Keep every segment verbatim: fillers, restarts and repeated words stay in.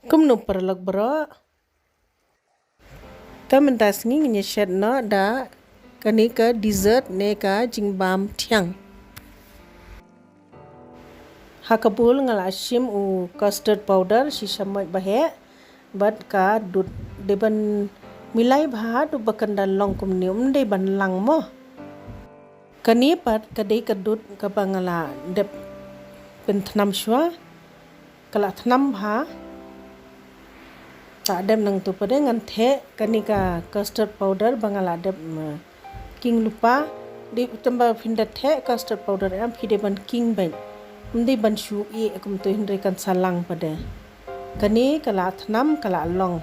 Kumno paralok baroh. Te mynta sngi ngin ïa shet noh da kane ka dessert ne ka jingbam thiang. Ha ka bowl nga la shim u custard powder shi shamoit ba heh bad ka dud. Dei ban milai bha haduh ba kan da long kumne, ym dei ban lang mo. Kane pat ka dei ka dud kaba nga la dep pynthnam shuwa, ka la thnam bha. Ka dep nangtu pat de ngan theh kane ka custard powder ba nga la dep, mm, king lypa. Dei tang ba phin da theh custard powder em phi dei ban king beit. Ym dei ban shu ïeh kumtu hynrei kan sa lang pat de. Kane ka la thnam ka la long.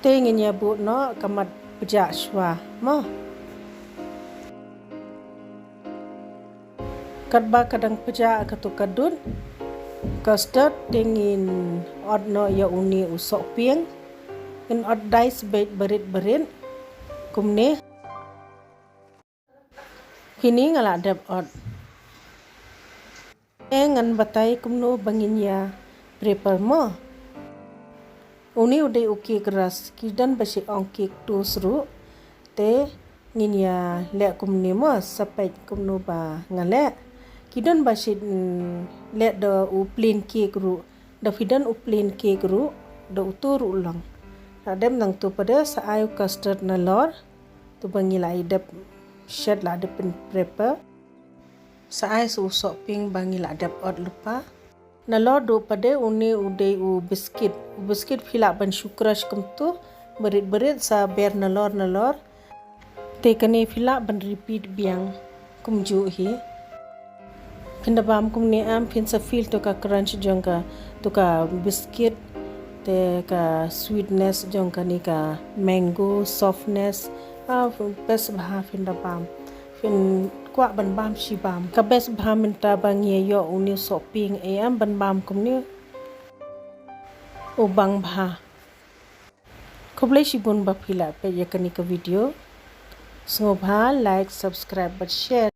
Te ngin ïa buh noh ka mat pjah shuwa mo. Katba ka dang pjah katu ka dud custard te ngin ot noh ïa une u sohpieng. Ngin ot dice beit barit barit kumne. Kine nga la dep ot. Te ngan batai kumno ba ngin ïa prepare mo. Une u dei u cake rusk, ki don ba shi ong cake toast ruh. Te ngin ïa leh kumne mo, sa peit kumno ba nga leh. Ki don ba shi, mm, leh da u plain cake ruh, da phi don u plain cake ruh, da utu ruh long. Te dep nangtu pat de sa ai u custard nalor. Tu ba ngi la ïa dep shet la dep pynprepare. Sa ai sa u sohpieng ba ngi la dep ot lypa. Nalor duh pat de une u dei u biscuit. U biscuit phi lah ban shu crush kumtu. Barit barit sa ber nalor nalor. Te kane phi lah ban repeat biang kumjuh hi. Phin da bam kumne em phin sa feel tu ka crunch jong ka, tu ka biscuit, te ka sweetness jong kane ka mango, softness. Ah, best bha phin da bam. Phin kwah ban bam shi bam. Ka best bha mynta ba ngi ïoh une u sohpieng em ban bam kumne u bang bha. Khublei shibun ba phi la peit ïa kane ka video. Sngewbha like, subscribe bad share.